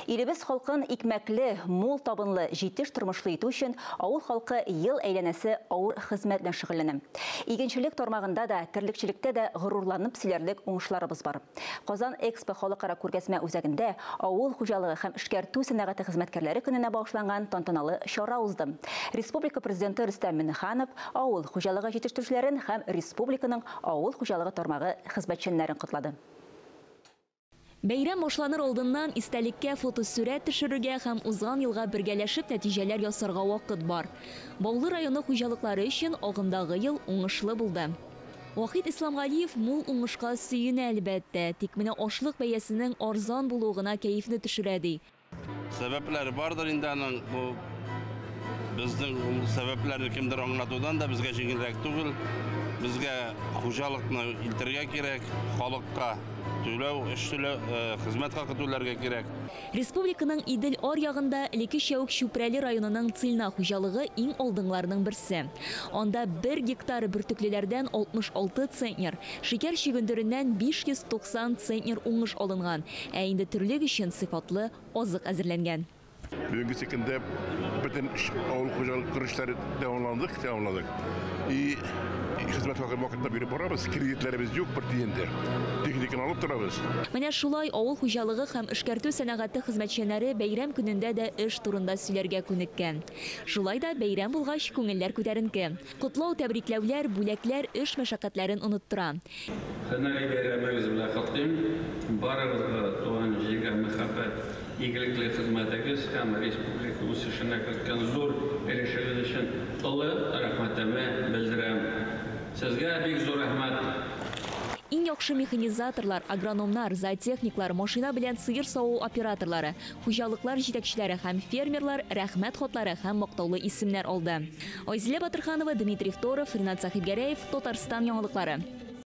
Илебез халкын икмәкле, мул табынлы, җитеш тормышлы итү өчен авыл халкы ел әйләнәсе авыр хезмәт белән шөгыльләнә. Игенчелек тармагында да, терлекчелектә дә горурланып сөйләрлек уңышларыбыз бар. Казан Экспо халыкара күргәзмә үзәгендә авыл хуҗалыгы һәм эшкәртү сәнәгате хезмәткәрләре көненә багышланган тантаналы чара узды. Республика Президенты Рөстәм Миңнеханов авыл хуҗалыгы җитештерүчеләрен һәм республиканың авыл хуҗалыгы тармагы хезмәтчәннәрен котлады. Бәйрәм башланыр алдыннан истәлеккә фотосурәт төшерергә һәм узган елга бергәләшеп нәтиҗәләр ясарга вакыт бар. Баулы районы хуҗалыклары өчен агымдагы ел уңышлы булды. Вахит Исламгалиев мул уңышка сөенә, әлбәттә, тик менә ашлык бәясенең арзан булуы гына кәефне төшерә, ди. Сәбәпләре бардыр инде аның, бу безнең ул сәбәпләрне кемдер аңлатудан да безгә җиңелрәк түгел. Безгә хуҗалыкны илтергә кирәк, халыкка түләү, эш түләү, хезмәт хакы түләргә кирәк. Республиканың Идел аръягында элеккечә үк Чүпрәле районының Цильна хуҗалыгы иң алдынгыларның берсе. Анда бер гектар бөртеклеләрдән 66 центнер, шикәр чөгендереннән 590 центнер уңыш алынган, ә инде терлек өчен сыйфатлы азык әзерләнгән. Бүгенге көндә бөтен авыл хуҗалык эшләре дәвамландык, тәмамладык. И хезмәт хакы вакытында биреп барабыз, кредитларыбыз юк бер тиен дә. Техниканы алып торабыз. Менә шулай авыл хуҗалыгы һәм эшкәртү сәнәгате хезмәтчәннәре бәйрәм көнендә дә эш турында сөйләргә күнеккән. Шулай да бәйрәм булгач, күңелләр күтәренке. Котлау, тәбрикләүләр, бүләкләр эш мәшәкатьләрен оныттыра. Һөнәри бәйрәмегез белән котлыйм. Барыгызга туган җиргә мәхәббәт, игелекле хезмәтегез һәм республика үсешенә керткән зур өлешегез өчен олы рәхмәтемне белдерәм. Сезгә бик зур рәхмәт. Иң яхшы механизаторлар, агрономнар, зоотехниклар, машина белән сыер саву операторлары, хуҗалыклар җитәкчеләре һәм фермерлар рәхмәт хатлары һәм мактаулы исемнәр алды. Айзилә Батырханова, Дмитрий Второв, Ринат Сәхибгәрәев, Татарстан яңалыклары.